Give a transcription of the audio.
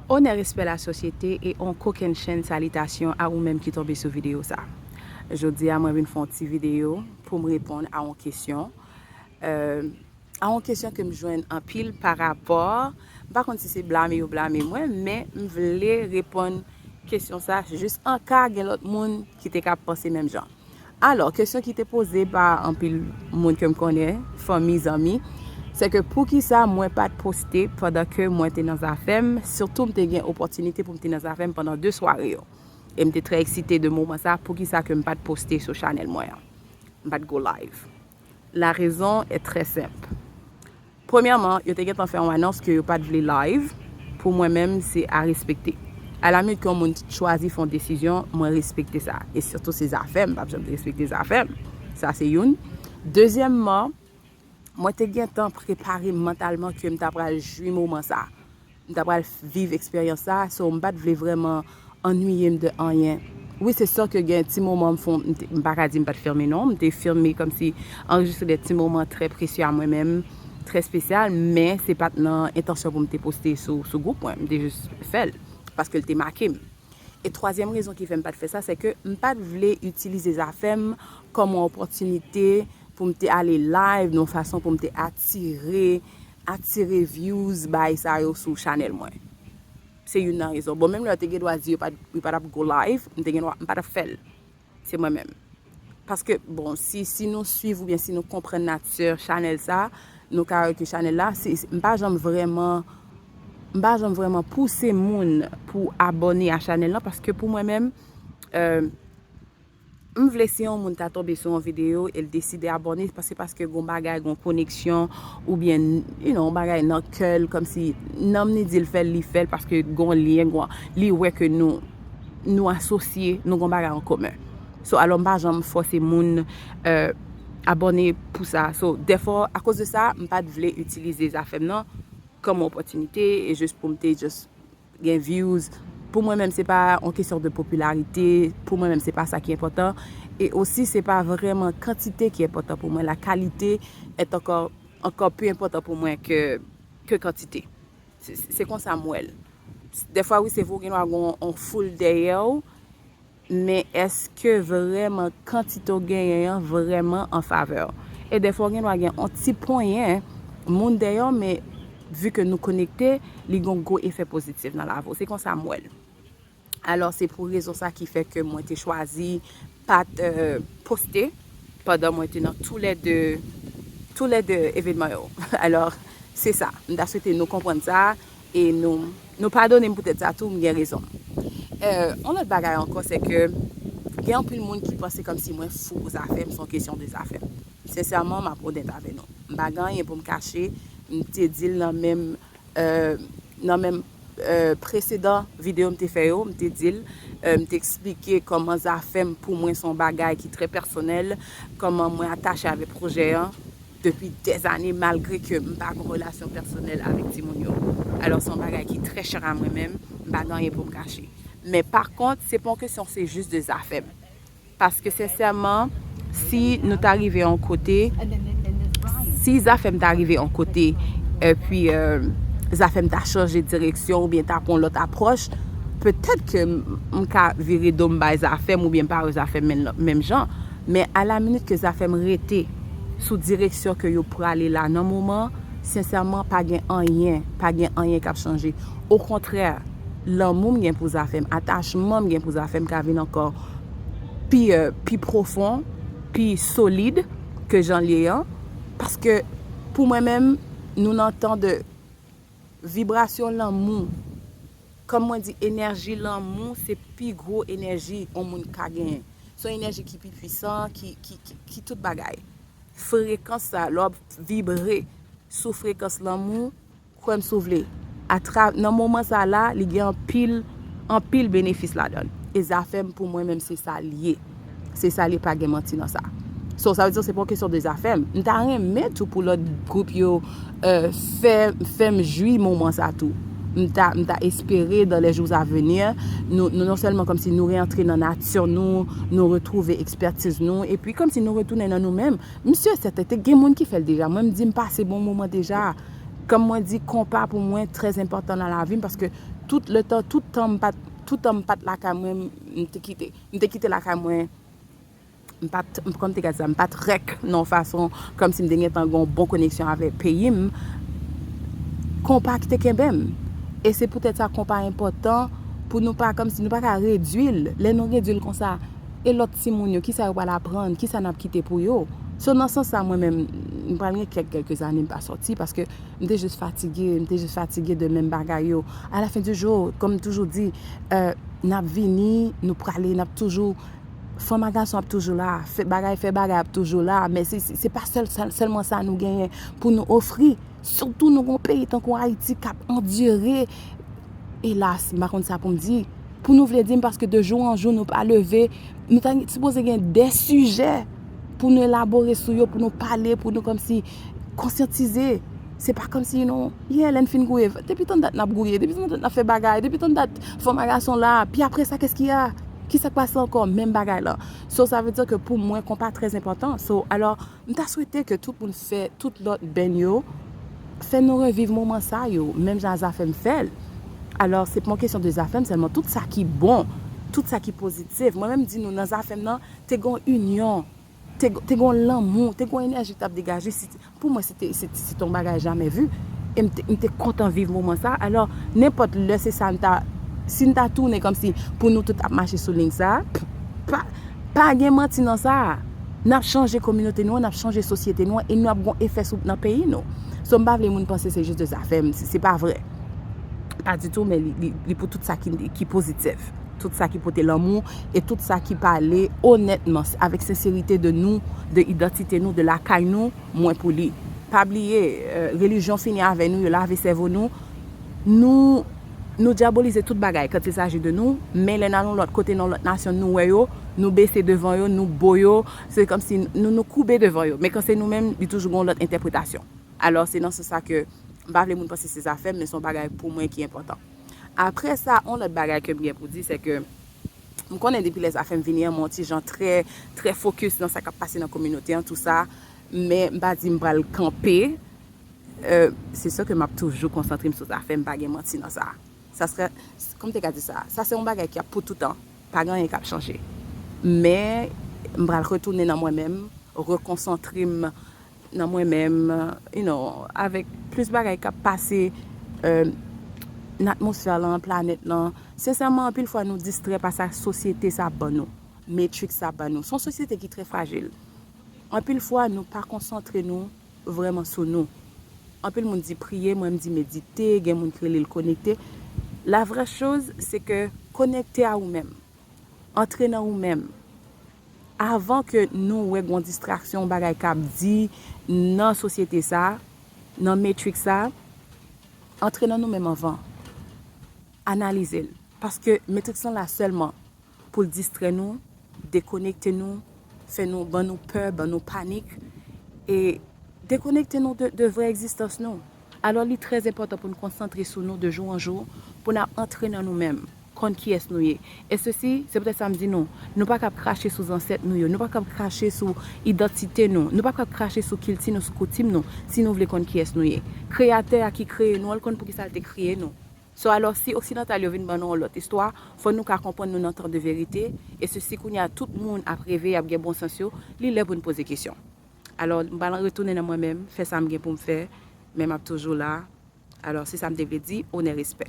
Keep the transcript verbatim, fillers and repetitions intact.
Onè, respè, lasosyete e yon kokennchenn salitasyon a ou menm ki tonbe sou videyo sa. Jodi a, mwen vin fè yon ti videyo pou m reponn a yon kesyon. Euh, a yon kesyon ke m jwenn anpil pa rapò, m pa konn si se blame yo blame mwen, men m vle reponn kesyon sa, jis an ka gen lòt moun ki te ka panse menm jan. Alò, kesyon ki te poze pa anpil moun ke m konnen, fanmi, zanmi, se ke poukisa mwen pa t poste pandan ke mwen te nan zafè m, sitou m te gen opòtinite pou m te nan zafè m pandan de sware yo. E m te trè eksite de moman sa, poukisa ke m pa t poste sou chanèl mwen an. M pa t go live. La raison est très simple. Premyèman, yo te gentan fè yon anons ke yo pa t vle live. Pou mwen menm, se a respekte. Alaminit ke yon moun chwazi fè yon desizyon, mwen respekte sa. E sitou se zafè m, m p ap janm respekte zafè m. Sa se youn. Dezyèmman, mwen te gentan prepare m mantalman ke m ta pral jwi moman sa. M ta pral viv eksperyans sa, so m pa t vle vrèman annuiye m de anyen. Wi, se sè ke gen ti moman m fè, m te- m pa ka di m pa t filme non, m te filme kòmsi anrejistre de ti moman trè presye a mwen menm, trè espesyal, men se pa t nan entansyon pou m te poste sou, sou gwoup mwen, m te jis fè l, paske l te make m. E twazyèm rezon ki fè m pa t fè sa, se ke m pa t vle itilize zafè m kòm yon opòtinite pou m te ale live nan yon fason pou m te atire, atire views bay sa yo sou chanèl mwen. Se youn nan rezon. Bon, menm lè yo te gen dwa di yo pa, yo pa t ap go live, m te gen dwa, m pa t ap fè l. Se mwen menm. Paske, bon, si, si nou swiv oubyen si nou konprann nati chanèl sa, nou ka wè ke chanèl la, se, se- m pa janm vrèman, m pa janm vrèman pouse moun pou abòne a chanèl lan, paske pou mwen menm, euh, m vle si yon moun ta tonbe sou yon videyo e l deside abòne, pa- se paske gon bagay, gon koneksyon, oubyen, you know, yon bagay nan kè l, kòmsi nanm ni di l fè l, li fè l, paske gon lyen, gon, li wè ke nou, nou asosye, nou gon bagay an komen. So, alò, m pa janm fòse moun euh, abòne pou sa. So, dèfwa, akoz de sa, m pa t vle itilize zafè m nan kòm opòtinite e jis pou m te just gen views. Pou mwen menm, se pa yon kesyon de popilarite. Pou mwen menm, se pa sa ki enpòtan. E osi, se pa vrèman kantite ki enpòtan pou mwen. La qualité est encore, encore plus important pou mwen ke, ke kantite. Se, se konsa m wè l. Dèfwa, wi, se vre, w gen dwa gen yon, yon foul dèyè w, men èske vrèman kantite w genyen an vrèman an favè w? E dèfwa, w gen dwa gen yon ti ponyen moun dèyè w, men vi ke nou konekte, li gen yon gwo efè pozitif nan lavi w. Se konsa m wè l. Alò, se pou rezon sa ki fè ke mwen te chwazi pa t, euh, poste pandan mwen te nan toulède, toulède evènman yo. Alò, se sa. M ta swete nou konprann sa e nou, nou padone m poutèt sa tou, m gen rezon m. Euh, yon lòt bagay ankò, se ke gen anpil moun ki panse kòmsi mwen fou pou zafè m, se yon kesyon de zafè m. Sensèman, m ap onèt avè nou. M pa gen anyen pou m kache, m te di l nan menm euh, nan menm euh, presedan videyo m te fè yo, m te di l, euh, m te eksplike kòman zafè m pou mwen se yon bagay ki trè pèsonèl, kòman mwen atache avèk pwojè an depi dèzane, malgre ke m pa gen relasyon pèsonèl avèk timoun yo. Alò, se yon bagay ki trè chè a mwen menm, m pa gen anyen pou m kache. Men pa kont, se pa yon kesyon, se jis de zafè m. Paske sensèman, si nou ta rive yon kote, si zafè m ta rive yon kote, epi euh, zafè m ta chanje direksyon oubyen ta pran lòt apwòch, petèt ke m, m ka vire do m bay zafè m oubyen m pa wè zafè m menm, menm jan. Men alaminit ke zafè m rete sou direksyon ke yo prale la nan moman, sensèman, pa gen anyen, pa gen anyen k ap chanje. Okontrè, lanmou m gen pou zafè m, atachman m gen pou zafè m ka vin ankò pi, euh, pi pwofon, pi solid ke jan l ye an. Paske pou mwen menm, nou nan tan de vibrasyon lanmou. Kòm mwen di, enèji lanmou se pi gwo enèji yon moun ka genyen. Se yon enèji ki pi pwisan, ki, ki, ki, ki tout bagay. Frekans sa, lè w ap vibre sou frekans lanmou, kwè m si w vle. Atra, nan moman sa la, li gen anpil, anpil benefis ladan l. E zafè m pou mwen menm se sa l ye. Se sa l ye, pa gen manti nan sa. So, sa vle di se pa yon kesyon de zafè m. M ta renmen tou pou lòt gwoup yo euh, fè, fè m jwi moman sa tou. M ta, m ta espere dans les jours à venir, nou, nou non sèlman kòmsi nou reantre nan nati nou, nou retwouve ekspètiz nou, epi kòmsi nou retounen nan nou menm. M si e sèten, te gen moun ki fè l deja. Mwen, m di m pase bon moman deja. Kòm mwen di, konpa pou mwen trè enpòtan nan lavi m, paske tout le tan, tout tan m pa t, tout tan m pa t lakay mwen, m te kite. M te kite lakay mwen, m pa t, m, kòm te ka di sa, m pa t rèk nan yon fason kòmsi m te gentan gen yon bon koneksyon avèk peyi m. Konpa ki te kenbe m. E se poutèt sa konpa enpòtan pou nou pa, kòmsi nou pa ka redui l. Lè nou redui l konsa, e lòt timoun yo, kisa yo pral aprann, kisa n ap kite pou yo? So, nan sans sa, mwen menm, m pral gen kèk, kèlke zane m pa sòti, paske m te jis fatige, m te jis fatige de menm bagay yo. A la fen di jou, kòm m toujou di, euh, n ap vini, nou prale, n ap toujou, fanm ak gason ap toujou la, fè bagay, fè bagay ap toujou la, men se, se, se pa sèl, sèl, sèlman sa nou genyen pou nou ofri. Sitou nou gon peyi tankou Ayiti k ap andire. Elas, m pa konn sa pou m di. Pou nou vle di m, paske de jou an jou nou pa leve, nou ta sipoze gen de sijè pou nou elabore sou yo, pou nou pale, pou nou kòmsi konsyantize. Se pa kòmsi nou, yeah, lè n fin gouye, depi tann dat n ap gouye, depi tann dat n ap fè bagay, depi tann dat fanm ak gason la, pi apre sa, kès ki a? Kisa k pase ankò? Menm bagay la. So, sa vle di ke pou mwen, konpa trè enpòtan. So, alò, m ta swete ke tout moun fè tout lòt band yo, fè nou reviv moman sa yo, menm jan Zafèm fè l. Alò, se pa yon kesyon de Zafèm sèlman, tout sa ki bon, tout sa ki pozitif. Mwen menm di nou, nan Zafèm nan, te gen yon inyon, te, te gen yon lanmou, te gen yon enèji k t ap degaje. Si, pou mwen, se te, se, se te yon bagay jamè vi. E m te, m te kontan viv moman sa. Alò, nenpòt lè se sa n ta, si n ta tounen kòmsi pou nou tout ap mache sou liy sa, pa, pa gen manti nan sa. N ap chanje kominote nou an, n ap chanje sosyete nou an, e nou ap gen efè sou, nan peyi nou. So, m pa vle moun panse se jis de Zafèm, se, se pa vre. Pa ditou, men li, li, li pou tout sa ki, ki pozitif. Tout sa ki pote lanmou e tout sa ki pale onètman, avèk senserite de nou, de idantite nou, de lakay nou, mwen pou li. Pa bliye, euh, relijyon fini avè nou, yo lave sèvo nou. Nou, nou dyabolize tout bagay quand il s'agit de nou, men lè n al yon lòt kote, nan lòt nasyon, nou wè yo, nou bese devan yo, nou bo yo. Se kòmsi nou, nou koube devan yo. Men kan se nou menm, li toujou gen yon lòt entèpretasyon. Alò, se nan sans sa ke m pa vle moun panse se Zafèm, men se yon bagay pou mwen ki enpòtan. Apre sa, yon lòt bagay ke m gen pou di, se ke m konnen depi lè Zafèm vini an, m yon ti jan trè, trè fokis nan sa k ap pase nan kominote an, tou sa, men m pa di m pral kanpe. Euh, se si ke m ap toujou konsantre m sou Zafèm, m pa gen manti nan sa. Sa se, kòm te ka di sa, sa se yon bagay ki ap pou toutan, pa gen anyen k ap chanje. Men, m pral retounen nan mwen menm, rekonsantre m nan mwen menm, you know, avèk plis bagay k ap pase, euh, nan atmosfè lan, planèt lan. Sensèman, anpil fwa nou distrè pa sa sosyete sa ban nou, Matrix sa ban nou. Se yon sosyete ki trè frajil. Anpil fwa nou pa konsantre nou vrèman sou nou. Anpil moun di priye, mwen m di medite, gen moun ki rele l konekte. La vraie chose, se ke konekte a ou menm. Antre nan ou menm. Avan ke nou wè gon distraksyon, bagay k ap di nan sosyete sa, nan Matrix sa, antre nan nou menm anvan. Analize l. Paske Matrix lan la sèlman pou l distrè nou, dekonekte nou, fè nou, ban nou pè, ban nou panik, e dekonekte nou de, de vrè egzistans nou. Alò, li trè enpòtan pou n konsantre sou nou de jou an jou, pou n ap antre nan nou menm, konn kiyès nou ye. E sesi, se poutèt sa m di nou, nou pa kab krache sou zansèt nou yo, nou pa kab krache sou idantite nou, nou pa kab krache sou kilti nou, sou koutim nou, si nou vle konn kiyès nou ye. Kreyatè a ki kreye nou an, l konn poukisa l te kreye nou. So, alò, si oksidantal yo vin ban nou yon lòt istwa, fò nou ka konprann nou nan tan de verite, e sesi kounye a tout moun ap reve, y ap gen bon sans yo, li lè pou n poze kesyon. Alò, m pral retounen nan mwen menm, fè sa m gen pou m fè, men m ap toujou la. Alò, se sa m te vle di, onè, respè.